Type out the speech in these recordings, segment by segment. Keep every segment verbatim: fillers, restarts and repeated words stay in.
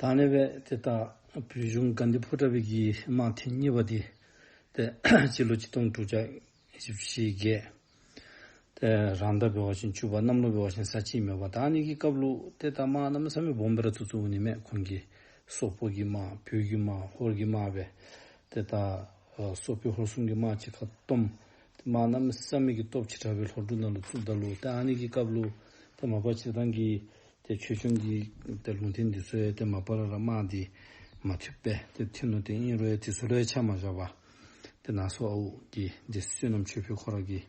ད་ཨ་ནི་སྦེ་ཏེ་ད་བོད་གཞུང་དགའ་ལྡན་ཕོ་བྲང་པའི་གི་དམག་ཐེངས་གཉིས་པ་འདི་ཏེ་སྤྱི་ལོ་ཆིག་སྟོང་དྲུག་བརྒྱ་བཞི་བཅུ་ཞེ་བརྒྱད། ཏེ་རང་ཟླ་འབད་བ་ཅིན་བཅུ་པ་གནམ་ལོ་འབད་བ་ཅིན་ས་བྱི་ཨིན་མས་པ། ད་ཨ་ནི་གི་སྐབས་ལུ་ཏེ་ད་དམག་གནམ་མེད་ས་མེད་སྦོམ་སྦེ་ར་བཙུགས་བཙུགསཔ་འོང་ནི་མས། ཁོང་གིས་སོག་པོ་གི་དམག་བོད་ཀྱི་དམག་ཧོར་གྱི་དམག་སྦེ་ཏེ་ད་ཨ་སོག་བོད་ཧོར་གསུམ་གྱི་དམག་གཅིག་ཁར་བསྡོམས། ཏེ་དམག་གནམ་མེད་ས་མེད་ཀྱི་སྟོབས་ཆེ་དྲགས་སྦེ་ལྷོ་འབྲུག་ནང་ལུ་བཙུགསཔ་ད་ལུ་ཏེ་ཨ་ནི་གི་སྐབས་ལུ་ཏེ་མ་པ་སྤྱིར་བཏང་གི་ཏེ་ཆོས་སྐྱོང་གི་ཏེ་ལུང་བསྟན་འདི་ཚུ་ཡང་ཏེ་མ་པ་ར་ར་དམག་འདི་མ་ཐུབ་པས། ཏེ་ཐོན་ནུག། ཏེ་ཨིན་རུང་ཡང་དེ་ཚུ་ལུ་ཡང་ཆ་མ་བཞག་པར་ཏེ་ནང་སོ་ཨའུ་གི་སྡེ་སྲིད་བསོད་ནམས་ཆོས་འཕེལ་ཁོ་ར་གིས་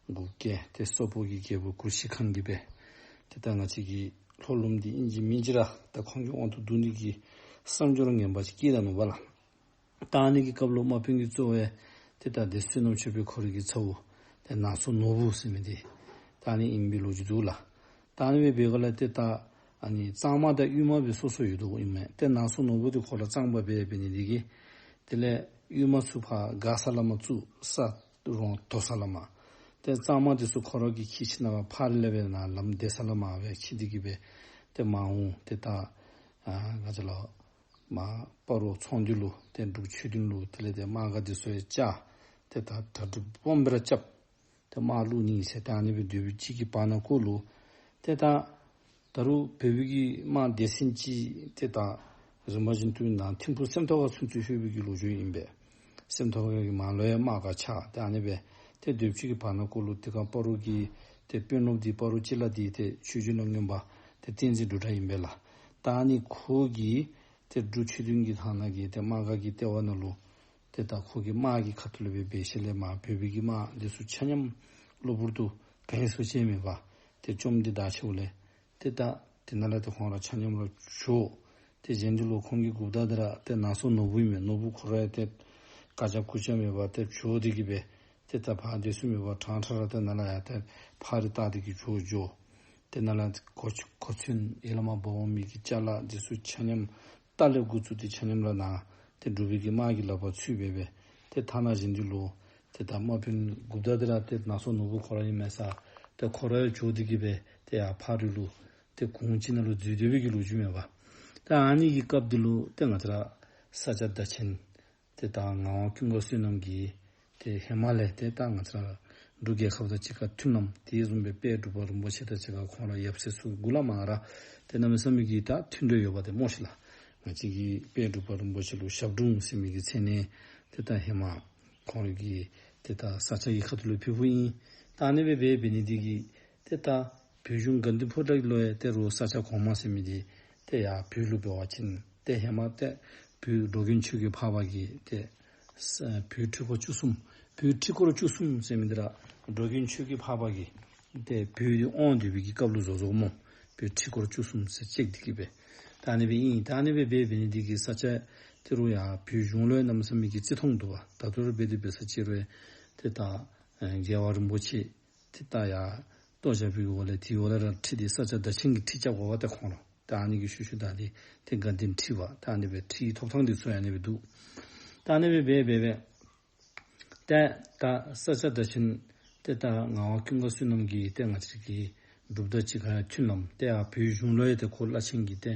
འགོ་ཁྲིད་ཏེ་སོག་པོ་གི་རྒྱལ་པོ་གུ་ཤྲི་ཁཱན་གྱིས་སྦེ་ཏེ་ད་ང་བཅས་ཀྱི་ལྷོ་ལུངམ་འདི་ཨིན་ཅི་མིན་ཅི་ར་ད་ཁོང་གི་དབང་དུ་བསྡུ་ནི་གི་བསམ་སྦྱོར་ངན་པ་ཅིག་བསྐྱེད་ད་ནུག་པ་ལགས། ད་ཨ་ནི་གི་སྐབས་ལུ་དམག་དཔོན་གྱི་གཙོ་བོ་ཏེ་ད་སྡེ་སྲིད་བསོད་ནམས་ཆོས་འཕེལ་ཁོ་ར་གི་ཚ་བོ་ཏེ་ནང་སོ་ནོར་བུ་ཟེར་མི་འདི་ད་ཨ་ནི་ཨིན་པའི་ལོ་རྒྱུས་འདུག་ལགས། ད་ཨ་ནི་སྦེ་འབད་སྒང་ལས་ཏེ་ད་ཨ་ནི་གཙང་དམག་དང་དབུས་དམག་སྦེ་སོ་སོ་ཡོད་དོ་ཨིན་མས། ཏེ་ནང་སོ་ནོར་བུ་འདི་ཁོ་ར་གཙང་པ་སྦེ་འབད་ནི་འདི་གིས་དེ་ལས་དབུས་དམག་ཚུ་ཕར་མགར་ས་ལས་མར་བཙུགས། ས་རོང་དོ་ས་ལས་མར། ཏེ་གཙང་དམག་འདི་ཚུ་ཁོ་ར་གིས་འཁྱིད་ཞིནམ་ལས་ཕག་རི་ལས་སྦེ་ནཱ་ལམ་སྡེ་ས་ལས་མར་སྦེ་འཁྱིད་དེ་གིས་སྦེ་ཏེ་མར་འོང་། ཏེ་ད་ཨ་ང་བཅས་ར་མར་སྤ་རོ་ཚོང་འདུས་ལུ་ཏེ་འབྲུག་ཆོས་སྡིངས་ལུ་དེ་ལས་ཏེ་དམག་སྒར་འདི་ཚུ་ཡང་བཅགས། ཏེ་ད་གྲ་སྒྲིག་སྦོམ་སྦེ་ར་རྐྱབ། ཏེ་དམག་བླུག་ནི་ཟེར་ཏེ་ཨ་ནི་སྦེ་སྡོད་པའི་ཅིག་གི་བར་ན་ཀོ་ལུ་ཏེ་ད་ད་རུང་བོད་པའི་གི་དམག་སྡེ་ཚན་ཅིག་ཏེ་ད་རིམ་པ་བཞིན་དུ་ནཱ་ཐིམ་ཕུག་སེམས་རྟོགས་ཁ་ཚུན་ཚོད་ལྷོད་པའི་གི་ལོ་རྒྱུས་ཨིན་པས། སེམས་རྟོགས་ཁ་གི་མར་ལུ་ཡང་དམག་སྒར་ཆགས། ཏེ་ཨ་ནི་སྦེ་ཏེ་སྡོད་པའི་ཅིག་གི་བར་ན་ཀོ་ལུ་དེ་སྒང་སྤ་རོ་གི་ཏེ་དཔོན་སློབ་འདི་སྤ་རོ་སྤྱི་བླ་འདི་ཏེ་ཆོས་རྗེ་ལ་སྔོན་པ་ཏེ་བསྟན་འཛིན་འབྲུག་སྒྲ་ཨིན་པས་ལགས། ད་ཨ་ནི་ཁོ་གིས་ཏེ་འབྲུག་ཆོས་སྡིངས་ཀྱི་ཐང་ནང་གི་ཏེ་དམག་སྒར་གྱི་ལྟེ་བ་ནང་ལུ་ཏེ་ད་ཁོ་གིས་དམག་གི་ཁ་ཐུག་ལས་སྦེ་འབད་ཞིནམ་ལས་མར་བོད་པའི་གི་དམག་འདི་ཚུ་ཆ་མཉམ་གློ་བུར་དུ་ག་ཨིན་ཟེར་ཅིག་མེད་པར་ཏེ་བཅོམ་སྟེ་བདའ་ཕྱིཝ་ལས་ཏེ་ད་དེ་ནང་ལས་ཏེ་ཁོང་ར་ཆ་མཉམ་ར་བྱོག། ཏེ་གཞན་འདི་ལུ་ཁོང་གི་འགོ་བདག་འདི་ར་ཏེ་ནང་སོ་ནོར་བུ་ཨིན་མས། ནོར་བུ་ཁོ་ར་ཡང་ཏེ་ཀ་ཅབ་ཀུ་ཅབ་མེད་པར་ཏེ་བྱོག་སྟེ་གིས་སྦེ་ཏེ་ད་ཕར་སྡོད་ས་མེད་པར་ཕྲང་ཕྲང་ར་ཏེ་ནཱ་ལས་ཡར་ཏེ་ཕག་རི་བཏགས་ཏེ་གིས་བྱོག་འགྱོ། ཏེ་ནཱ་ལས་གོ་གོ་མཚོན་ཡར་ལས་མར་འབག་འོང་མི་གི་ཅ་ལ་འདི་ཚུ་ཆ་མཉམ་རྟ་ལས་འགོ་བཙུགས་ཏེ་ཆ་མཉམ་ར་ནཱ་ཏེ་འབྲུག་པའི་གི་དམག་གི་ལག་པར་ཚུད་སྦེ་སྦེ་ཏེ་ཐ་ན་གཞན་འདི་ལུ་ཏེ་ད་དམག་དཔོན་འགོ་བདག་འདི་ར་ཏེ་ནང་སོ་ནོར་བུ་ཁོ་ར་ཨིན་མས་ས། ཏེ་ཁོ་ར་ཡང་བྱོག་སྟེ་གིས་སྦེ་ཏེ་ཡར་ཕག་རི་ལུ་ཏེ་གུང་ཅིག་ནང་ལུ་འཛུལ་སྡོད་པའི་གི་ལོ་རྒྱུས་མས་པ། ད་ཨ་ནི་གི་སྐབས་འདི་ལུ་ཏེ་ང་བཅས་ར་ས་སྐྱ་བདག་ཆེན་ཏེ་ད་ངག་དབང་ཀུན་དགའ་བསོད་ནམས་ཀྱིས་ཏེ་ཧེ་མ་ལས་ཏེ་ད་ང་བཅས་ར་འབྲུག་རྒྱལ་ཁབ་དང་གཅིག་ཁར་མཐུན་ལམ་དེ་བཟུམ་སྦེ་དཔལ་འབྲུག་པ་རིན་པོ་ཆེ་དང་གཅིག་ཁར་ཁོང་ར་ཡབ་སྲས་ཚུ་གུ་ལས་མར་ར་ཏེ་གནམ་མེད་ས་མེད་ཀྱི་ད་མཐུན་འབྲེལ་ཡོད་པ་ཏེ་སྨོ་ཤིག་ལགས། ང་བཅས་ཀྱི་དཔལ་འབྲུག་པ་རིན་པོ་ཆེ་ལུ་ཞབས་དྲུང་ཟེར་མི་གི་མཚན་གནས་ཏེ་ད་ཧེ་མ་ཁོང་ར་གིས་ཏེ་ད་ས་སྐྱ་གི་ཁ་ཐུག་ལུ་ཕུལཝ་ཨིན། ད་ཨ་ནི་སྦེ་འབད་འབད་ནི་འདི་གིས་ཏེ་ད་བོད་གཞུང་དགའ་ལྡན་ཕོ་བྲང་ལུ་ཡང་ཏེ་རུང་ས་སྐྱ་གོང་མ་ཟེར་མི་འདི་ཏེ་ཡར་བོད་ལུ་འབད་བ་ཅིན་ཏེ་ཧེ་མ་ཏེ་བོད་འགྲོ་མགོན་ཆོས་རྒྱལ་འཕགས་པ་གིས་ཏེ་ས་བོད་ཁྲི་སྐོར་བཅུ་གསུམ་བོད་ཁྲི་སྐོར་བཅུ་གསུམ་ཟེར་མི་འདི་ར་འགྲོ་མགོན་ཆོས་རྒྱལ་འཕགས་པ་གིས་ཏེ་བོད་འདི་དབང་སྡོད་པའི་གི་སྐབས་ལུ་བཟོ་བཟོཝ་སྨོ། བོད་ཁྲི་སྐོར་བཅུ་གསུམ་ཟེར་ཅིག་འདི་གིས་སྦེ་ད་ཨ་ནི་སྦེ་ཨིན། ད་ཨ་ནི་སྦེ་འབད་འབད་ནི་འདི་གིས་ས་སྐྱ་ཏེ་རུང་ཡར་བོད་གཞུང་ལུ་ཡང་གནམ་མེད་ས་མེད་ཀྱི་བརྩི་མཐོང་འདུག་པ། ད་ལྟོ་ར་འབད་དེ་འབད་ས་ཅིག་རུང་ཡང་ཏེ་ད་ཨེ་རྒྱལ་བ་རིན་པོ་ཆེ་ཏེ་ད་ཡར་གཏོར་བཞག་པའི་འོག་ལས་དེའི་འོག་ལས་ར་ཁྲི་འདི་ས་སྐྱ་བདག་ཆེན་གྱི་ཁྲི་རྐྱབ་དགོ་པ་ཏེ་ཁོང་ར་ད་ཨ་ནི་གི་ཤུལ་ཤུལ་ད་འདི་ཏེ་དགའ་ལྡན་ཁྲི་པ་ད་ཨ་ནི་སྦེ་ཁྲིའི་ཐོབ་ཐང་འདི་ཚུ་ཡང་ཨ་ནི་སྦེ་འདུག། ད་ཨ་ནི་སྦེ་འབད་འབད་འབད་ཏེ་ད་ས་སྐྱ་བདག་ཆེན་ཏེ་ད་ངག་དབང་ཀུན་དགའ་བསོད་ནམས་ཀྱིས་ཏེ་ང་བཅས་ཀྱི་འབྲུག་དང་གཅིག་ཁར་ཡང་མཐུན་ལམ་ཏེ་ཡར་བོད་གཞུང་ལུ་ཡང་ཏེ་ཁོ་བླ་ཆེན་གྱི་ཏེ་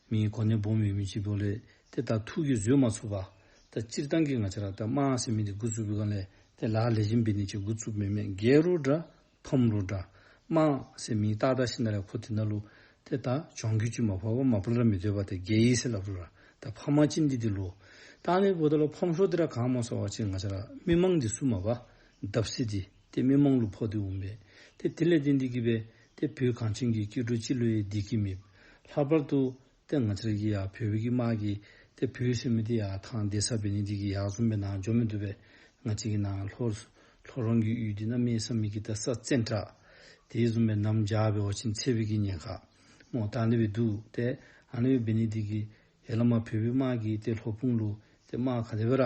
མི་གོ་གནས་སྦོམ་ཡོད་མི་ཅིག་འབདཝ་ལས་ཏེ་ད་ཐུགས་ཀྱིས་བཟོད་མ་ཚུགས་པར་ད་སྤྱིར་བཏང་གི་ང་བཅས་ར་ད་དམག་ཟེར་མི་འདི་འགོ་བཙུགས་པའི་སྒང་ལས་ཏེ་ལཱ་ལེགས་ཤོམ་འབད་ནི་ཅིག་འགོ་བཙུགསཔ་མེན་མས། རྒྱལ་རུང་འདྲ་ཕམ་རུང་འདྲ་དམག་ཟེར་མི་ཏག་ཏག་ཞིནམ་ལས་ཁོ་དེ་ནང་ལུ་ཏེ་ད་གྱོང་གུད་ཅིག་མ་ཕོག་པར་མ་པ་ལས་ར་མི་སྡོད་པ་ཏེ་རྒྱལ་ཡིག་ཟེར་སླབ་རུང་ར་ད་ཕམ་ཅིག་འདི་འདི་ལུ་ད་ཨ་ནི་འབདཝ་ད་ལུ་ཕམ་ཤོས་འདི་ར་ག་སྨོ་ཟེར་བ་ཅིན་ང་བཅས་ར་མི་མང་འདི་ཚུ་མ་པ་བརྡབ་གསིག་འདི་ཏེ་མི་མང་ལུ་ཕོག་སྟེ་འོང་པས། ཏེ་དེ་ལས་བརྟེན་ཏེ་གིས་སྦེ་ཏེ་བོད་གངས་ཅན་གྱི་སྐྱེ་འགྲོ་སྤྱི་ལུ་ཡང་བདེ་སྐྱིད་མེད། ལྷག་པར་དུ་ཏེ་ང་བཅས་ར་གི་ཡར་བོད་པའི་གི་དམག་གིས་ཏེ་བོད་ཟེར་མི་འདི་ཡར་ཐང་བདེ་ས་འབད་ནི་འདི་གིས་ཡར་བཟུང་སྦེ་ནཱ་འགྱོ་མི་བཏུབ་པས། ང་བཅས་ཀྱི་ནཱ་ལྷོ་ལྷོ་རོང་གི་ཡུལ་འདི་གནམ་མེད་ས་མེད་ཀྱི་ད་ས་བཙན་དྲགས། དེ་བཟུམ་སྦེ་གནམ་བྱཱར་འབད་བ་ཅིན་ཚ་བའི་གི་ཉེན་ཁ་སྨོ། ད་ཨ་ནི་སྦེ་འདུག། ཏེ་ཨ་ནི་སྦེ་འབད་ནི་འདི་གིས་ཡར་ལས་མར་བོད་པའི་དམག་གིས་ཏེ་ལྷོ་སྤུངས་ལུ་ཏེ་དམག་ག་དེ་སྦེ་ར་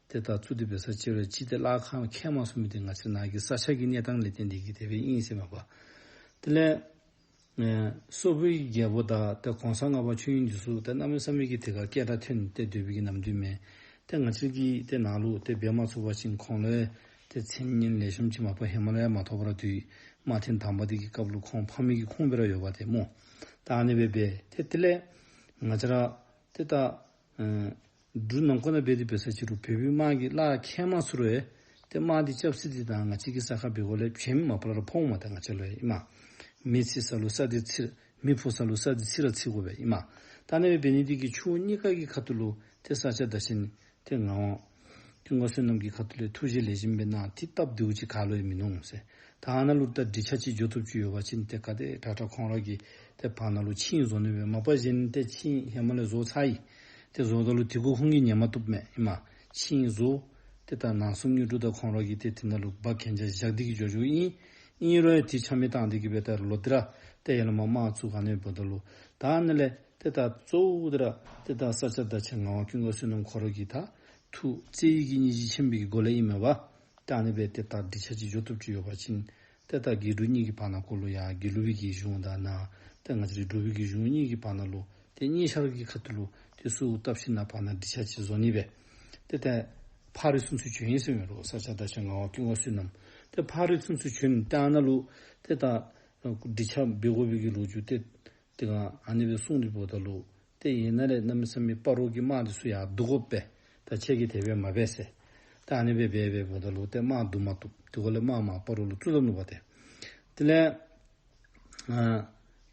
ཏེ་ད་བཙུགས་ཏེ་འབད་ས་ཅིག་རུང་ཅིག་ཏེ་ལཱ་ཁག་ཁེལ་མ་ཚུགས་མི་འདི་ང་བཅས་ནཱ་གི་ས་ཆ་གི་གནས་སྟངས་ལས་བརྟེན་ཏེ་གིས་དེ་སྦེ་ཨིན་ཟེར་མས་པ། དེ་ལས་ཨེ་སོག་པོའི་རྒྱལ་པོ་དང་ཏེ་གོང་ས་ལྔ་པ་མཆོད་ཡོན་འདི་ཚུ་ཏེ་གནམ་མེད་ས་མེད་ཀྱི་དེ་ཁར་སྐད་གྲགས་ཐོན་ཏེ་སྡོད་པའི་གི་ནམ་དུས་མས། ཏེ་ང་བཅས་ཀྱིས་ཏེ་ནཱ་ལུ་ཏེ་འབད་མ་ཚུགས་པ་ཅིན་ཁོང་ལུ་ཏེ་མཚན་སྙན་ལེགས་ཤོམ་ཅིག་མ་པ་ཧེ་མ་ལས་ཡང་མ་ཐོབ་པར་སྡོད། དམག་ཐེངས་དང་པ་འདི་གི་སྐབས་ལུ་ཁོང་ཕམ་མི་གི་ཁུངས་སྦེ་ར་ཡོད་པ་ཏེ་སྨོ། ད་ཨ་ནི་སྦེ་འབད་ཏེ་དེ་ལས་ང་བཅས་ར་ ཏེ་ད་ཨེ་འབྲུག་ནང་འཁོད་ནང་འབད་དེ་འབད་ས་ཅིག་རུང་བོད་པའི་དམག་གིས་གླགས་ཁེལ་མ་ཚུགས་རུང་ཡང་ཏེ་དམག་འདི་རྐྱབ་ས་འདི་དང་ང་བཅས་ཀྱི་ས་ཁར་འབད་འགོ་ལས་བྱེམ་མ་པ་ལས་ར་ཕོགཔ་མས། ད་ང་བཅས་ལུ་ཡང་ཨིན་མས། མེ་འཚིག་ས་ལུ་ས་འདི་འཚིག། མེ་ཕོག་ས་ལུ་ས་འདི་འཚིག་ར་འཚིག་དགོ་པས་ཨིན་མས། ད་ཨ་ནི་སྦེ་འབད་ནི་འདི་གིས་ཕྱོགས་གཉིས་ཀ་གི་ཁ་ཐུག་ལུ་ཏེ་ས་སྐྱ་བདག་ཆེན་ཏེ་ངག་དབང་ཀུན་དགའ་བསོད་ནམས་ཀྱི་ཁ་ཐུག་ལས་ཐུགས་རྗེ་ལེགས་ཤོམ་སྦེ་གནང་། དེ་སྟབས་བདེཝ་ཅིག་ག་ལུ་ཡང་མིན་ནུག་ཟེར། ད་ཨ་ནཱ་ལུ་ད་འགྲིག་ཆ་ཅིག་འགྱོ་བཏུབ་ཅིག་ཡོད་པ་ཅིན་ཏེ་ག་དེ་དྲག་དྲག་ཁོང་ར་གིས་ཏེ་བར་ན་ལུ་ཆིངས་བཟོ་ནི་སྦེ་མ་པ་གཞན་ཏེ་ཆིངས་ཧེ་མ་ལས་བཟོ་ཚར་ཡི། ཏེ་བཟོཝ་ད་ལུ་དེ་གུ་ཁོང་གིས་ཉན་མ་བཏུབ་མས་ཨིན་མས། ཆིངས་བཟོ། ཏེ་ད་ནང་སོ་དངོས་གྲུབ་དང་ཁོང་ར་གིས་ཏེ་དེ་ནང་ལུ་འབག་གན་རྒྱ་བཞག་སྟེ་གིས་འགྱོ་འགྱོཝ་ཨིན། ཨིན་རུང་ཡང་དེ་ཆ་མེད་བཏང་སྟེ་གིས་སྦེ་ད་ལོག་སྟེ་ར་ཏེ་ཡར་ལས་མར་དམག་བཙུགས་ག་ནི་འབདཝ་ད་ལུ་ད་ཨ་ནཱ་ལས་ཏེ་ད་གཙོ་བོ་འདི་ར་ཏེ་ད་ས་སྐྱ་བདག་ཆེན་ངག་དབང་ཀུན་དགའ་བསོད་ནམས་ཁོ་ར་གི་ད་ཐུགས་བརྩེ་བའི་གི་སྙིང་རྗེ་ཆེན་པོའི་གི་སྒོ་ལས་ཨིན་མས་པ། ད་ཨ་ནི་སྦེ་ཏེ་ད་འགྲིག་ཆ་ཅིག་འགྱོ་བཏུབ་ཅིག་ཡོད་པ་ཅིན་ཏེ་ད་དགེ་འབྲུག་གཉིས་ཀྱི་བར་ན་ཁོ་ལུ་ཡང་དགེ་ལུགས་པའི་གི་གཞུང་དང་ནཱ་ཏེ་ང་བཅས་རའི་འབྲུག་པའི་གི་གཞུང་གཉིས་ཀྱི་བར་ན་ལུ་ཏེ་གཉིས་ཆ་ར་གི་ཁ་ཐུག་ལུ་ཏེ་གསོལཝ་བཏབ་ཞིནམ་ལས་བར་ན་འགྲིག་ཆ་ཅིག་བཟོ་ནི་སྦེ་ཏེ་ད་ཕག་རི་ཚུན་ཚོད་བྱོན་ཡི་ཟེར་མས་རོགས། ས་སྐྱ་བདག་ཆེན་ངག་དབང་ཀུན་དགའ་བསོད་ནམས་ཏེ་ཕག་རི་ཚུན་ཚོད་བྱོན། ཏེ་ཨ་ནཱ་ལུ་ཏེ་ད་འགྲིག་ཆ་འབད་དགོ་པའི་གི་ལོ་རྒྱུས་ཏེ་དེ་སྒང་ཨ་ནི་སྦེ་གསུངས་ཏེ་འབདཝ་ད་ལུ་ཏེ་ཨ་ནཱ་ལས་གནམ་མེད་ས་མེད་སྤ་རོ་གི་དམག་འདི་ཚུ་ཡར་བསྡུ་དགོ་པས། ད་ཁྱེད་ཀྱིས་དེ་སྦེ་མ་འབད་ཟེར། ད་ཨ་ནི་སྦེ་འབད་འབདཝ་ད་ལུ་ཏེ་དམག་བསྡུ་མ་བཏུབ། དེ་གུ་ལས་དམག་མར་སྤ་རོ་ལུ་བཙུགས་བཏང་ནུག་པ་ཏེ། དེ་ལས་ཨ་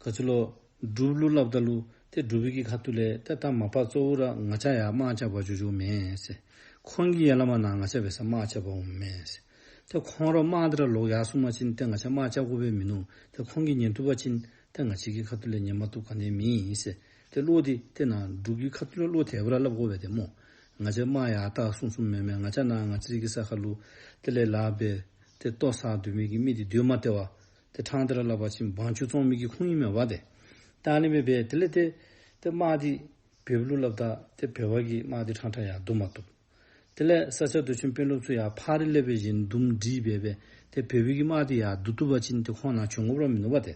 ག་ཅི་ལོ་འབྲུག་ལུ་སླབ་ད་ལུ་ཏེ་འབྲུག་པའི་གི་ཁ་ཐུག་ལས་ཏེ་ད་མ་པ་གཙོ་བོ་ར་ང་བཅས་ཡར་དམག་རྐྱབ་པར་འགྱོ་འགྱོཝ་མེན་ཟེར། ཁོང་གིས་ཡར་ལས་མར་ནཱ་ང་བཅས་འབད་སར་དམག་རྐྱབ་པར་འོངམ་མེན་ཟེར། ཏེ་ཁོང་ར་དམག་འདི་ར་ལོག་ཡར་སོང་པ་ཅིན་ཏེ་ང་བཅས་དམག་རྐྱབ་དགོཔ་སྦེ་མིན་ནུག། ཏེ་ཁོང་གིས་ཉན་བཏུབ་པ་ཅིན་ཏེ་ང་བཅས་ཀྱི་ཁ་ཐུག་ལས་ཉན་མ་བཏུབ་ག་ནི་ཡང་མེད་ཟེར། ཏེ་བློ་འདི་ཏེ་ནཱ་འབྲུག་གི་ཁ་ཐུག་ལས་བློ་དེ་སྦེ་ར་སླབ་དགོ་པས་ཏེ་སྨོ། ང་བཅས་དམག་ཡར་ལྟ་སོང་སོངམ་མེན་མས། ང་བཅས་ནཱ་ང་བཅས་ཀྱི་ས་ཁར་ལུ་དེ་ལས་ལཱ་འབད་ཏེ་ལྟོ་བཟའ་སྡོད་མི་གི་མི་འདི་སྡོད་མ་སྟེར་བར་ཏེ་ཕྲང་སྟེ་ར་སླབ་པ་ཅིན་དབང་ཆ་བཙོང་མི་གི་ཁོང་ཨིན་མས་པ་ཏེ། ད་ཨ་ནི་སྦེ་འབད་དེ་ལས་ཏེ་ཏེ་དམག་འདི་བོདཔ་ལུ་སླབ་ད་ཏེ་བོད་པ་གིས་དམག་འདི་ཕྲང་ཕྲང་ཡར་བསྡུ་མ་བཏུབ། དེ་ལས་ས་སྐྱ་རྡོ་རྗེ་དཔོན་སློབ་ཚུ་ཡར་ཕག་རི་ལས་འབད་བཞིན་འདུམ་འགྲིག་འབད་འབད་ཏེ་བོད་པའི་གི་དམག་འདི་ཡར་བསྡུ་བཏུབ་པ་ཅིན་ཏེ་ཁོང་ནཱ་བྱོན་དགོཔ་ར་མིན་ནུག་པ་ཏེ།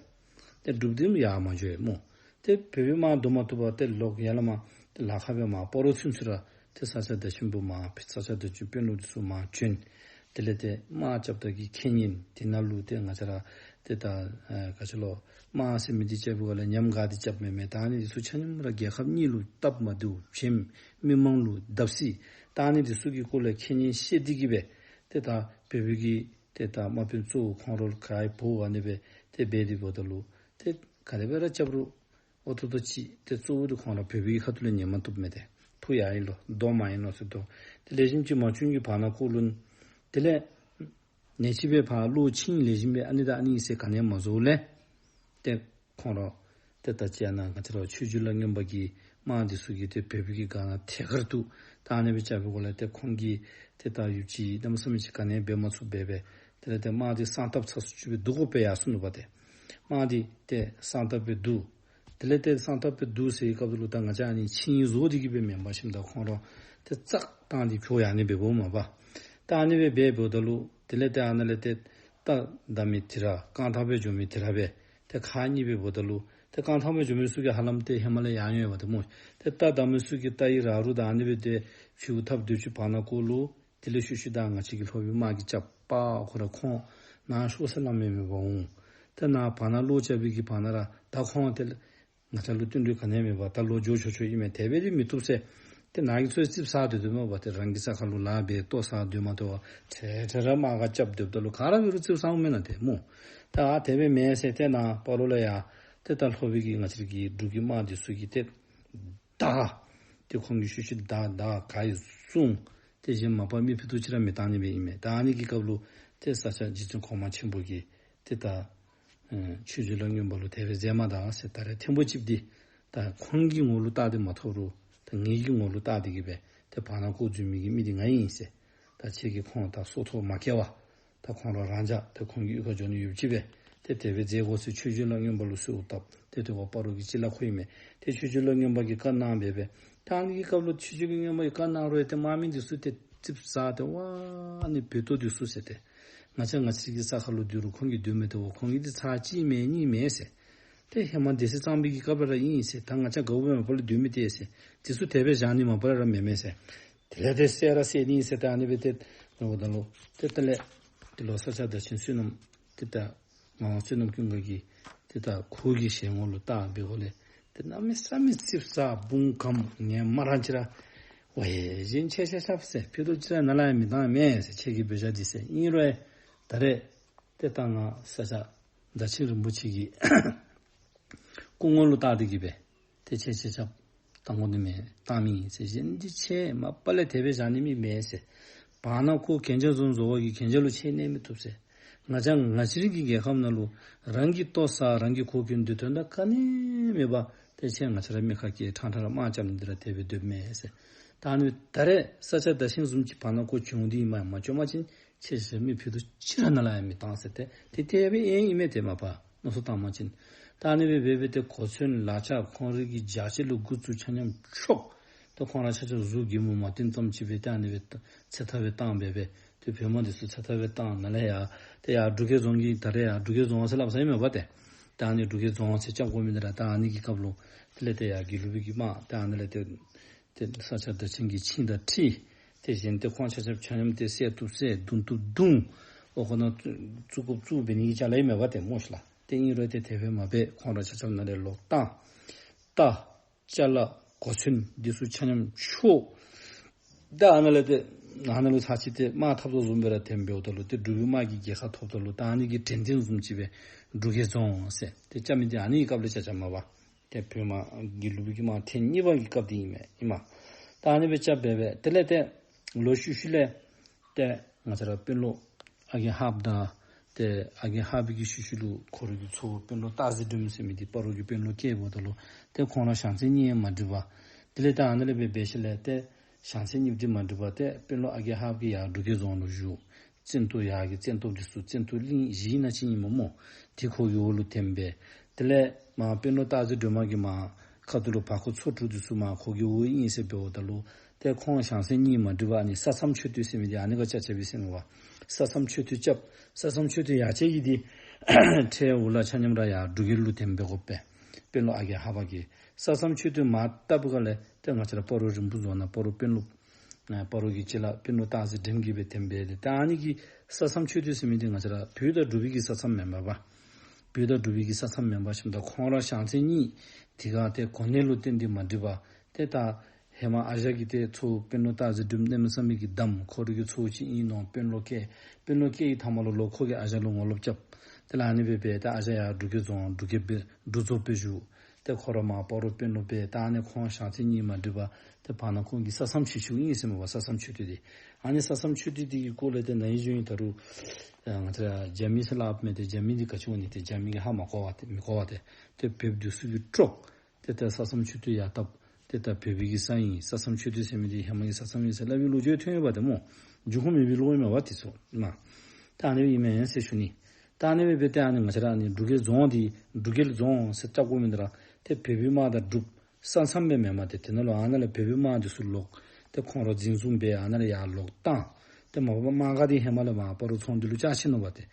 ཏེ་འབྲུགཔ་འདི་ཡར་མ་འགྱོ་ཡི་སྨོ། ཏེ་བོད་པའི་དམག་བསྡུ་མ་བཏུབ་པར་ཏེ་ལོག་ཡར་ལས་མར་ཏེ་ལ་ཁ་སྦེ་མར་སྤ་རོ་ཚུན་ཚོད་ར་ཏེ་ས་སྐྱ་བདག་ཆེན་པོ་མར་ས་སྐྱ་རྡོ་རྗེ་དཔོན་སློབ་འདི་ཚུ་མར་བྱོན། དེ་ལས་ཏེ་དམག་རྐྱབ་ད་གི་ཁེ་ཉེན་དེ་ནང་ལུ་ཏེ་ང་བཅས་ར་ཏེ་ད་ཨེ་ག་ཅི་ལོ་དམག་ཟེར་མི་འདི་རྐྱབ་པའི་སྒང་ལས་ཉམས་དགའ་སྟེ་རྐྱབ་མེན་མས། ད་ཨ་ནི་འདི་ཚུ་ཆ་མཉམ་ར་རྒྱལ་ཁབ་གཉིས་ལུ་སྟབས་མ་བདེཝ་བྱེམ། མི་མང་ལུ་བརྡབ་གསིག། ད་ཨ་ནི་འདི་ཚུ་གི་སྐོར་ལས་ཁེ་ཉེན་བཤད་དེ་གིས་སྦེ་ཏེ་ད་བོད་པའི་གི་ཏེ་ད་དམག་དཔོན་གཙོ་བོ་ཁོང་ར་ལུ་ག་ཡི་བོ་ཨ་ནི་སྦེ་ཏེ་འབད་དེ་འབདཝ་ད་ལུ་ཏེ་ག་དེ་སྦེ་ར་རྐྱབ་རུང་ཨོ་ཏོ་ཏོ་ཅིག་ཏེ་གཙོ་བོ་འདི་ཁོང་ར་བོད་པའི་གི་ཁ་ཐུག་ལས་ཉན་མ་བཏུབ་མས་ཏེ། ཕུ་ཡར་ཨིན་ལོ་རྡོ་མར་ཨིན་ལོ་ཟེར་དོ། ཏེ་ལེགས་ཤོམ་ཅིག་མ་བྱུང་གི་བར་ན་ཁོ་ལུ་དེ་ལས་ནེ་ཅིག་སྦེ་ཕར་བློ་ཆིངས་ལེགས་ཤོམ་སྦེ་ཨ་ནི་དང་ཨ་ནི་ཟེར་ག་ནི་ཡང་མ་བཟོཝ་ལས་ཏེ་ཁོང་ར་ཏེ་ད་ཅི་ཨ་ནཱ་ང་བཅས་ར་ཆོས་རྗེ་ལ་སྔོན་པ་གི་དམག་འདི་ཚུ་གིས་ཏེ་བོད་པའི་གི་སྒང་ནང་ཐད་ཀར་དུ་ད་ཨ་ནི་སྦེ་རྐྱབ་པའི་སྒང་ལས་ཏེ་ཁོང་གིས་ཏེ་ད་ཡུདཔ་ཅིག་གནམ་མེད་ས་མེད་ཅིག་ག་ནི་ཡང་འབད་མ་ཚུགས་འབད་འབད་དེ་ལས་ཏེ་དམག་འདི་གསང་བཏབ་ཚར་སུ་ཅིག་སྦེ་བསྡུ་དགོ་པས་ཡར་སོང་ནུག་པ་ཏེ། དམག་འདི་ཏེ་གསང་བཏབ་སྦེ་བསྡུ། དེ་ལས་ཏེ་གསང་བཏབ་སྦེ་བསྡུ་ཟེར་བའི་སྐབས་ལུ་ད་ང་བཅས་ཨ་ནི་ཆིངས་བཟོ་སྟེ་གིས་སྦེ་མེན་པར་ཞིནམ་ད་ཁོང་ར་ཏེ་བཙག་བཏང་སྟེ་བྱོག་ཡར་ནི་འབདཝ་མས་པ། ད་ཨ་ནི་སྦེ་འབད་འབདཝ་ད་ལུ་དེ་ལས་ཏེ་ཨ་ནཱ་ལས་ཏེ་རྟ་བདའ་མི་དེ་ར་རྐང་ཐང་སྦེ་འགྱོ་མི་དེ་ར་སྦེ་ཏེ་ཁག་གཉིས་སྦེ་འབདཝ་ད་ལུ་ཏེ་རྐང་ཐང་སྦེ་འགྱོ་མི་ཚུ་གིས་ཧ་ལམ་ཏེ་ཧེ་མ་ལས་ཡར་འོང་ཡོདཔ་ད་སྨོ། ཏེ་རྟ་བདའ་མི་ཚུ་གིས་རྟ་ཡི་ར་རུ་དང་ཨ་ནི་སྦེ་ཏེ་ཕྱིའུ་ཐབ་སྡོད་ཅི། བར་ན་ཁོ་ལུ་དེ་ལས་ཤུལ་ཤུལ་ད་ང་བཅས་ཀྱི་ལྷོ་པའི་དམག་གིས་རྐྱབ་པ་ཁོ་ར་ཁོང་ནཱ་ཤོར་ས་ལམ་མེད་མེད་པར་འོང་། ཏེ་ནཱ་བར་ན་ལོག་རྐྱབ་པའི་གི་བར་ན་ར་ད་ཁོང་ཏེ་ང་བཅས་ལུ་བསྟུན་གྲོས་ག་ནི་ཡང་མེད་པར་ད་ལོག་འགྱོ་ཆོག་ཆོག་ཨིན་མས། དེ་སྦེ་འདི་མི་བཏུབ་ཟེར། ཏེ་ནཱ་གི་ཚུ་ཙིགཔ་ཟ་སྡོད་སྡོདཔ་མས་པ། ཏེ་རང་གི་ས་ཁར་ལུ་ལཱ་འབད་ལྟོ་ཟ་སྡོད་མ་གཏོགས་པར་ཏེ་ཏེ་ར་དམག་ག་རྐྱབ་སྡོདཔ་ད་ལུ་ག་ར་འབད་རུང་ཙིགཔ་ཟཝ་མེན་ན་ཏེ་སྨོ། ད་ཨ་དེ་སྦེ་མེན་ཟེར། ཏེ་ནཱ་སྤ་རོ་ལས་ཡར་ཏེ་ད་ལྷོ་པའི་གི་ང་བཅས་ཀྱི་འབྲུག་གི་དམག་འདི་ཚུ་གིས་ཏེ་བདའ། ཏེ་ཁོང་གིས་ཤུལ་ཤུལ་བདའ་བདའ་ག་ཡི་བཟུང་། ཏེ་གཞན་མ་པ་མི་ཕུད་རྡོག་ཅིག་ར་མི་བཏང་ནི་སྦེ་ཨིན་མས། ད་ཨ་ནི་གི་སྐབས་ལུ་ཏེ་ས་སྐྱ་རྗེ་བཙུན་གོང་མ་ཆེན་པོ་གིས་ཏེ་ད་ཨེ་ཆོས་རྗེ་ལ་སྔོན་པ་ལུ་དེ་སྦེ་མཛད་མ་ད་ཟེར། ད་རེས་ཐེངས་པོ་གཅིག་འདི་ད་ཁོང་གི་ངོ་ལུ་བལྟ་སྟེ་མ་ཐོབ་རུང་ད་ངེ་གི་ངོ་ལུ་བལྟ་སྟེ་གིས་སྦེ་ཏེ་བར་ན་ཁོག་འཛུལ་མི་གི་མི་འདི་ང་ཨིན་ཟེར། ད་ཁྱེད་ཀྱིས་ཁོང་ད་སྲོག་ཐོག་མ་བཀལ་བར་ད་ཁོང་ར་རང་འཇགས་ཏེ་ཁོང་གི་གཡུས་ཁར་འགྱོ་ནི་ཡོདཔ་ཅིག་སྦེ་ཏེ་དེ་སྦེ་མཛད་དགོ་ཟེར་ཆོས་རྗེ་ལ་སྔོན་པ་ལུ་གསོལཝ་བཏབ། ཏེ་དེ་བ་སྤ་རོ་གི་སྤྱི་བླ་ཁོ་ཨིན་མས། ཏེ་ཆོས་རྗེ་ལ་སྔོན་པ་གིས་བཀའ་གནང་སྦེ་སྦེ། ད་ཨ་ནི་གི་སྐབས་ལུ་ཆོས་རྗེ་གི་སྔོན་པ་གིས་བཀའ་གནང་རུང་ཡང་ཏེ་དམག་མི་འདི་ཚུ་ཏེ་ཙིགཔ་ཟ་སྟེ་ཝ་ཨ་ནི་བོད་ཏོ་འདི་ཚུ་ཟེར་ཏེ། ང་བཅས་ང་བཅས་ཀྱི་ས་ཁར་ལུ་སྡོད་རུང་ཁོང་གིས་སྡོད་མི་བཏུབ་པས། ཁོང་གིས་འདི་ཚར་གཅིག་མེན་གཉིས་མེན་ཟེར། ཏེ་ཧེ་མ་སྡེ་སྲིད་གཙང་པའི་གི་སྐབས་ལས་ར་ཨིན་ཟེར། ད་ང་བཅས་དགའཝ་སྦེ་མ་པ་ལས་སྡོད་མི་སྟེར་ཟེར། འདི་ཚུ་དེ་སྦེ་བཞག་ནི་མ་པ་ལས་ར་མེན་མས་ཟེར། དེ་ལས་ཏེ་བསད་ར་བསད་ནི་ཟེར། ཏེ་ཨ་ནི་སྦེ་ཏེ་འབདཝ་ད་ལུ་ཏེ་དེ་ལས་ཏེ་ལོག་ས་སྐྱ་བདག་ཆེན་བསོད་ནམས་ཏེ་ད་ངག་དབང་བསོད་ནམས་ཀུན་དགའ་གིས་ཏེ་ད་ཁོ་གི་ཞལ་ངོ་ལུ་བལྟ་སྦེ་འགོ་ལས་ ཏེ་གནམ་མེད་ས་མེད་ཙིགཔ་ཟ་བུང་གམ་ངལ་མ་རངས་ཅི་ར། ཝའེ་གཞན་ཁྱེད་ཆ་ཁྱབ་ཟེར་ཕུད་རྡོག་ཅིག་ར་ནཱ་ལས་ཡང་མི་བཏང་མས་ཟེར། ཁྱེད་ཀྱི་འབད་བཞག་འདི་ཟེར། ཨིན་རུང་ད་རེས་ཏེ་ད་ང་ས་སྐྱ་བདག་ཆེན་རིན་པོ་ཆེ་གི་སྐུ་ངོ་ལུ་བལྟ་སྟེ་གི་སྦེ་ཏེ་ཁྱེད་ཆ་ཁྱབ་བཏང་དགོ་ནི་མས། བཏང་མི་ཨིན་ཟེར། གཞན་འདི་ཁྱེད་མ་པ་ལས་དེ་སྦེ་བཞག་ནི་མི་མེད་ཟེར། བར་ན་ཁོ་གན་རྐྱལ་བཟུང་བཟོ་བ་གིས་གན་རྐྱལ་ལུ་ཁྱེད་གནས་མི་བཏུབ་ཟེར། ང་བཅས་ང་བཅས་རའི་གི་རྒྱལ་ཁབ་ནང་ལུ་རང་གིས་ལྟོ་ཟ་རང་གིས་གོ་གྱོན་འདི་དོན་དག་ག་ནི་མེད་པར་ཏེ་ཁྱེད་ང་བཅས་ར་མི་ཁ་སྐད་ཕྲང་ཕྲང་ར་དམག་རྐྱབ་ནི་འདི་ར་དེ་སྦེ་སྡོདཔ་མས་ཟེར། ད་ནི་ད་རེས་ས་སྐྱ་བདག་ཆེན་བཟུམ་ཅིག་བར་ན་ཁོ་བྱོན་འདི་ཨིན་མས། མ་བྱོན་པ་ཅིན་ཁྱེད་ཆ་ཁྱབ་མི་ཕུད་རྡོག་ཅིག་ར་ནཱ་ལས་ཡང་མི་བཏང་ཟེར། ཏེ་ཏེ་དེ་སྦེ་ཨིན་ཨིན་མས། ཏེ་མ་པ་མནོ་བསམ་བཏང་པ་ཅིན་ད་ནི་སྦེ་འབད་སྦེ་ཏེ་གོ་མཚོན་ལག་ཆ་ཁོང་རའི་གི་རྒྱ་ཆེ་ལུ་འགོ་བཙུགས་ཆ་མཉམ་འཕྱོག། ཏེ་ཁོང་ར་ཆ་ཁྱབ་གཟུགས་གད་མོ་མ་བཏོན་ཙམ་ཅིག་སྦེ་ཏེ་ཨ་ནི་སྦེ་ཚེ་ཐར་སྦེ་བཏང་སྦེ་སྦེ་ཏེ་བོད་དམག་འདི་ཚུ་ཚེ་ཐར་སྦེ་བཏང་ནཱ་ལས་ཡར་ཏེ་ཡར་འབྲུག་རྒྱལ་རྫོང་གི་ད་རེས་ཡར་འབྲུག་རྒྱལ་རྫོང་ཟེར་སླབ་ས་ཨིན་མས་པ་ཏེ། ད་ཨ་ནི་འབྲུག་རྒྱལ་རྫོང་ཟེར་རྐྱབ་དགོ་མི་འདི་ར་ད་ཨ་ནི་གི་སྐབས་ལུ་དེ་ལས་ཏེ་ཡར་དགེ་ལུགས་པའི་གི་དམག་ཏེ་ཨ་ནི་ལས་ཏེ་ཏེ་ས་སྐྱ་བདག་ཆེན་གྱི་ཆིངས་དང་འཁྲིལ། ཏེ་གཞན་ཏེ་ཁོང་ཆ་ཁྱབ་ཆ་མཉམ་ཏེ་བསད་བཏུབ་བསད་བརྡུང་བཏུབ་བརྡུང་། ཨོ་ཁོ་ན་བཙུགས་དགོཔ་བཙུགས་འབད་ནི་གི་ཅ་ལ་ཨིན་མས་པ་ཏེ་སྨོ་ཤ་ལགས། ཏེ་ཨིན་རུང་ཏེ་དེ་སྦེ་མ་འབད། ཁོང་ར་ཆ་ཁྱབ་ནཱ་ལས་ལོག་བཏང་། རྟ་ཅ་ལ་གོ་མཚོན་འདི་ཚུ་ཆ་མཉམ་འཕྱོག། ད་ཨ་ནཱ་ལས་ཏེ་ཨ་ནཱ་ལུ་ཚར་གཅིག་ཏེ་དམག་འཐབ་དོ་བཟུམ་སྦེ་ར་ཐོནམ་འབདཝ་ད་ལུ་ཏེ་འབྲུག་པའི་དམག་གིས་རྒྱལ་ཁ་ཐོབ་ད་ལུ་ད་ཨ་ནི་གི་དྲན་རྟེན་བཟུམ་ཅིག་སྦེ་འབྲུག་རྒྱལ་རྫོང་ཟེར་ཏེ་རྐྱབ་མི་འདི་ཨ་ནི་གི་སྐབས་ལས་རྐྱབ་རྐྱབ་མས་པ། ཏེ་བོད་དམག་དགེ་ལུགས་པའི་གི་དམག་ཐེངས་གཉིས་པ་གི་སྐབས་འདི་ཨིན་མས་ཨིན་མས། ད་ཨ་ནི་སྦེ་རྐྱབ་སྦེ་སྦེ་དེ་ལས་ཏེ་ལོག་ཤུལ་ཤུལ་ལས་ཏེ་ང་བཅས་ར་དཔོན་སློབ་ཨ་རྒས་ཧཱཔ་དང་ཏེ་ཨ་རྒས་ཧཱཔ་གི་ཤུལ་ཤུལ་ལུ་ཁོ་རའི་གི་ཚའོ་དཔོན་སློབ་སྟག་རྩེ་སྒྲོལ་མ་ཟེར་མི་འདི་སྤ་རོ་གི་དཔོན་སློབ་བཀལཝ་ད་ལུ་ཏེ་ཁོང་ར་ཞང་ཚན་གཉིས་མ་འགྲིག་པར་དེ་ལས་ཏེ་ཨ་ནཱ་ལས་སྦེ་འབད་ཞིནམ་ལས་ཏེ་ཞང་ཚན་གཉིས་འདི་མ་འགྲིག་པར་ཏེ་དཔོན་སློབ་ཨ་རྒས་ཧཱཔ་གིས་ཡར་འབྲུག་རྒྱལ་རྫོང་ལུ་བཞུགས། བཙན་ཏོ་ཡར་གྱི་བཙན་ཏོ་འདི་ཚུ་བཙན་ཏོ་གླིང་བཞི་ཨིན་ན་ཅིག་ཨིན་མས་སྨོ། དེ་ཁོ་གི་འོག་ལུ་ཐོནམ་སྦེ། དེ་ལས་མར་དཔོན་སློབ་སྟག་རྩེ་སྒྲོལ་མ་གི་མར་ཁ་ཐུག་ལུ་བར་སྐོར་ཚོ་དྲུག་འདི་ཚུ་མར་ཁོ་གི་འོག་ཨིན་ཟེར་འབདཝ་ད་ལུ་ཏེ་ཁོང་ཞང་ཚན་གཉིས་མ་འགྲིག་པར་ཨ་ནི་ས་མཚམས་མཆོད་རྟེན་ཟེར་མི་འདི་ཨ་ནི་ཁར་རྐྱབ་རྐྱབ་པས་ཟེར་མས་པ། ས་མཚམས་མཆོད་རྟེན་རྐྱབ། ས་མཚམས་མཆོད་རྟེན་ཡར་བཅད་ཀྱི་འདི་ཁྲལ་འུ་ལག་ཆ་མཉམ་ར་ཡར་འབྲུག་རྒྱལ་ལུ་ཐོནམ་འབད་དགོ་པས། དཔོན་སློབ་ཨ་རྒས་ཧཱཔ་གིས་ས་མཚམས་མཆོད་རྟེན་མར་བཏབ་པའི་སྒང་ལས་ཏེ་ང་བཅས་ར་སྤ་རོ་རིན་སྤུངས་རྫོང་ནང་སྤ་རོ་དཔོན་སློབ་ཨ་སྤ་རོ་གི་སྤྱི་བླ་དཔོན་སློབ་སྟག་རྩེ་སྒྲོལ་མ་གིས་སྦེ་ཐོནམ་སྦེ་ཏེ་ད་ཨ་ནི་གི་ས་མཚམས་མཆོད་རྟེན་ཟེར་མི་འདི་ང་བཅས་ར་བོད་དང་འབྲུག་པའི་གི་ས་མཚམས་མེན་པ་པ། བོད་དང་འབྲུག་པའི་གི་ས་མཚམས་མེན་པ་ཞིནམ་ད་ཁོང་ར་ཞང་ཚན་གཉིས་དེ་ག་ཏེ་གོ་གནས་ལུ་བརྟེན་ཏེ་མ་འགྲིག་པར་ཏེ་ད་ཧེ་མ་ཨ་ཞང་གི་ཏེ་ཚའོ་དཔོན་སློབ་སྟག་རྩེ་སྒྲོལ་མ་གནམ་མེད་ས་མེད་ཀྱི་གདམ། ཁོ་རའི་གི་ཚའོ་ཅིག་ཨིན་མནོ། དཔོན་སློབ་བཀལ། དཔོན་སློབ་བཀལ་བའི་མཐའ་མ་ལུ་ལོག་ཁོ་གིས་ཨ་ཞང་ལུ་ངོ་ལོག་རྐྱབ། དེ་ལས་ཨ་ནི་སྦེ་འབད་ཏེ་ཨ་ཞང་ཡར་འབྲུག་རྒྱལ་རྫོང་འབྲུག་རྒྱལ་སྦེ་འབྲུག་རྫོང་སྦེ་བཞུགས། ཏེ་ཁོ་ར་མར་སྤ་རོ་དཔོན་སློབ་སྦེ་ད་ཨ་ནི་ཁོང་ཞང་ཚན་གཉིས་མ་འགྲིག་པར་ཏེ་བར་ན་ཁོང་གི་ས་མཚམས་ཕྱེ་ཤུལ་ཨིན་ཟེར་མས་པ། ས་མཚམས་མཆོད་རྟེན་འདི་ཨ་ནི་ས་མཚམས་མཆོད་རྟེན་འདི་གི་སྐོར་ལས་ཏེ་ནཱ་ཡི་ཇུ་ཡི་ད་རུང་ཨ་ང་བཅས་ར་རྒྱ་མི་ཟེར་སླབ་མས། ཏེ་རྒྱ་མི་འདི་ག་ཅི་འོང་ནི་ཏེ་རྒྱ་མི་གིས་ཧ་མ་གོ་བར་ཏེ་མི་གོ་བར་ཏེ་ཏེ་བོདཔ་འདི་ཚུ་གིས་དཀྲོགས། ཏེ་ད་ས་མཚམས་མཆོད་རྟེན་ཡར་བཏབ། ཏེ་ད་བོད་པའི་གི་ས་ཨིན། ས་མཚམས་མཆོད་རྟེན་ཟེར་མི་འདི་ཧེ་མ་གི་ས་མཚམས་ཨིན་ཟེར་སླབ་པའི་ལོ་རྒྱུས་ཐོན་ཡོད་པ་ཏེ་སྨོ། འབྱུང་ཁུངས་མེད་པའི་ལོ་ཨིན་མས་པ་འདི་ཚུ་མ། ད་ཨ་ནི་སྦེ་ཨིན་མས་ཟེར་ཞུ་ནི། ད་ཨ་ནི་སྦེ་འབད་ཏེ་ཨ་ནི་ང་བཅས་ར་ཨ་ནི་འབྲུག་རྒྱལ་རྫོང་འདི་འབྲུག་རྒྱལ་རྫོང་ཟེར་རྐྱབ་དགོ་མི་འདི་ར་ཏེ་བོད་པའི་དམག་དང་འབྲུགཔ་ས་མཚམས་སྦེ་མེན་མས། ཏེ་དེ་ནང་ལུ་ཨ་ནཱ་ལས་བོད་པའི་དམག་འདི་ཚུ་ལོག་ཏེ་ཁོང་ར་འཛིན་བཟུང་འབད་ཨ་ནཱ་ལས་ཡར་ལོག་བཏང་། ཏེ་མ་པ་དམག་སྒར་འདི་ཧེ་མ་ལས་མར་སྤ་རོ་ཚོང་འདུས་ལུ་བཅག་ཆི་ནུག་པ་ཏེ།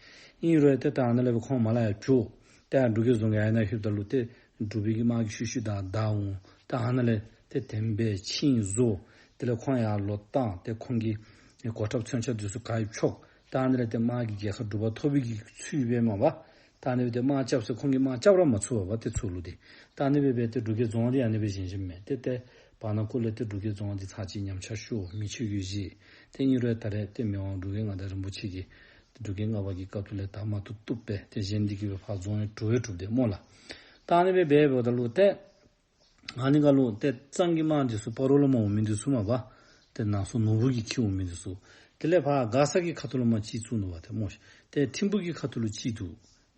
ཨིན་རུང་ཏེ་ད་ཨ་ནཱ་ལས་སྦེ་ཁོང་མར་ལས་ཡར་བྱོག། ཏེ་འབྲུག་རྒྱལ་རྫོང་གི་ཨ་ནཱ་ལྷོདཔ་ད་ལུ་ཏེ་འབྲུག་པའི་གི་དམག་གི་ཤུལ་ཤུལ་བདའ་བདའ་འོང་། ཏེ་ཨ་ནཱ་ལས་ཏེ་དེ་སྦེ་ཆིངས་བཟོ། དེ་ལས་ཁོང་ཡར་ལོག་བཏང་། ཏེ་ཁོང་གི་གོ་ཁྲབ་མཚོན་ཆ་འདི་ཚུ་ག་ར་འཕྱོག། ཏེ་ཨ་ནཱ་ལས་ཏེ་དམག་གི་རྒྱལ་ཁ་འབྲུག་པ་ཐོབ་པའི་གི་ཚུལ་སྦེ་མས་པ། ད་ཨ་ནི་སྦེ་ཏེ་དམག་རྐྱབ་ཟེར་ཁོང་གིས་དམག་རྐྱབ་ར་མ་ཚུགས་པས་པ་ཏེ་ཚུར་ལུ་ཏེ། ད་ཨ་ནི་སྦེ་འབད་ཏེ་འབྲུག་རྒྱལ་རྫོང་འདི་ཨ་ནི་སྦེ་བཞེངས་བཞེངསམ་མས། ཏེ་ཏེ་བར་ན་ཁོ་ལས་ཏེ་འབྲུག་རྒྱལ་རྫོང་འདི་ཚར་གཅིག་ཉམས་ཆག་ཤོར། མེ་མཆོད་ཀྱིས་བཞེས། ཏེ་ཨིན་རུང་ད་རེས་ཏེ་མི་དབང་འབྲུག་རྒྱལ་མངའ་བདག་རིན་པོ་ཆེ་གིས་འབྲུག་རྒྱལ་ལྔ་པ་གི་སྐབས་སུ་ལས་ད་མ་བཏུབ་བཏུབ་སྦེ་ཏེ་བཞེངས་ཏེ་གི་སྦེ་ཕར་རྫོང་ཡང་གྲུབ་སྦེ་གྲུབ་སྟེ་སྨོ་ལགས། ད་ཨ་ནི་སྦེ་འབད་འབདཝ་ད་ལུ་ཏེ་ཨ་ནི་སྒང་ལུ་ཏེ་གཙང་གི་དམག་འདི་ཚུ་སྤ་རོ་ལས་མར་འོང་མི་འདི་ཚུ་མས་པ། ཏེ་ནང་སོ་ནོར་བུ་གིས་འཁྱིད་འོང་མི་འདི་ཚུ། དེ་ལས་ཕར་མགར་ས་གི་ཁ་ཐུག་ལུ་མར་གཅིག་བཙུགས་ནུག་པ་ཏེ་སྨོ། ཏེ་ཐིམ་ཕུག་གི་ཁ་ཐུག་ལུ་གཅིག་འདུག།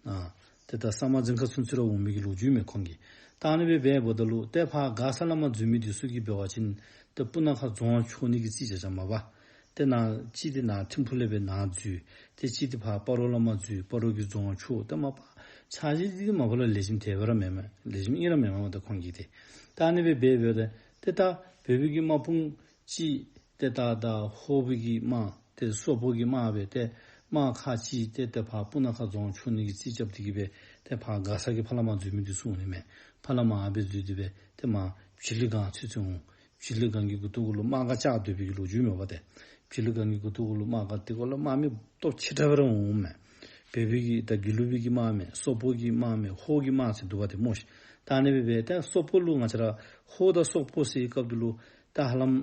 ཨ་ཏེ་ད་ས་དམར་རྫིང་ཁ་ཚུན་ཚོད་ར་འོང་མི་གི་ལོ་རྒྱུས་མས་ཁོང་གི། ད་ཨ་ནི་སྦེ་འབད་འབདཝ་ད་ལུ་ཏེ་ཕར་མགར་ས་ལས་མར་འཛུལ་མི་འདི་ཚུ་གིས་འབད་བ་ཅིན་ཏེ་སྤུ་ན་ཁ་རྫོང་འཕྱོག་ནི་གི་རྩིས་རྐྱབ་རྐྱབ་མས་པ། ཏེ་ནཱ་གཅིག་འདི་ནཱ་ཐིམ་ཕུག་ལས་སྦེ་ནཱ་འཛུལ། ཏེ་གཅིག་འདི་ཕར་སྤ་རོ་ལས་མར་འཛུལ། སྤ་རོ་གི་རྫོང་འཕྱོག། ཏེ་མ་པ་འཆར་གཞི་འདི་མ་པ་ལས་ལེགས་ཤོམ་དེ་སྦེ་ར་མེན་མས། ལེགས་ཤོམ་ཨིན་ར་མེན་མས་ཏེ་ཁོང་གིས་ཏེ། ད་ཨ་ནི་སྦེ་འབད་འབདཝ་ད་ཏེ་ད་བོད་པའི་གི་དམག་དཔུང་གཅིག་ཏེ་ད་ད་ཧོར་པའི་གི་དམག་ཏེ་སོག་པོ་གི་དམག་སྦེ་ཏེ་དམག་ཁག་གཅིག་ཏེ་ཏེ་ཕར་སྤུ་ན་ཁ་རྫོང་འཕྱོག་ནི་གི་རྩིས་རྐྱབ་སྟེ་གི་སྦེ་ཏེ་ཕར་མགར་ས་གི་ཕར་ལས་མར་འཛུལ་མི་འདི་ཚུ་འོང་ནི་མས། ཕར་ལས་མར་སྦེ་འཛུལ་ཏེ་སྦེ་ཏེ་མར་བྱི་ལི་སྒང་ཚུན་ཚོད་འོང་། བྱི་ལི་སྒང་གི་མགུ་ཏོ་གུ་ལུ་དམག་སྒར་བཅག་སྡོད་པའི་གི་ལོ་རྒྱུས་མས་པ་ཏེ། བྱི་ལི་སྒང་གི་མགུ་ཏོ་གུ་ལུ་དམག་སྒར་དེ་གུ་ལུ་དམག་མི་སྟོབས་ཆེ་དྲགས་སྦེ་ར་འོངམ་མས། བོད་པའི་གི་ད་དགེ་ལུགས་པའི་གི་དམག་མས། སོག་པོ་གི་དམག་མས། ཧོར་གྱི་དམག་ཟེར་འདུག་པ་ཏེ་སྨོ་ཤིག། ད་ཨ་ནི་སྦེ་འབད་ད་སོག་པོ་ལུ་ང་བཅས་ར་ཧོར་དང་སོག་པོ་ཟེར་སྐབས་དེ་ལུ་ད་ཧ་ལམ་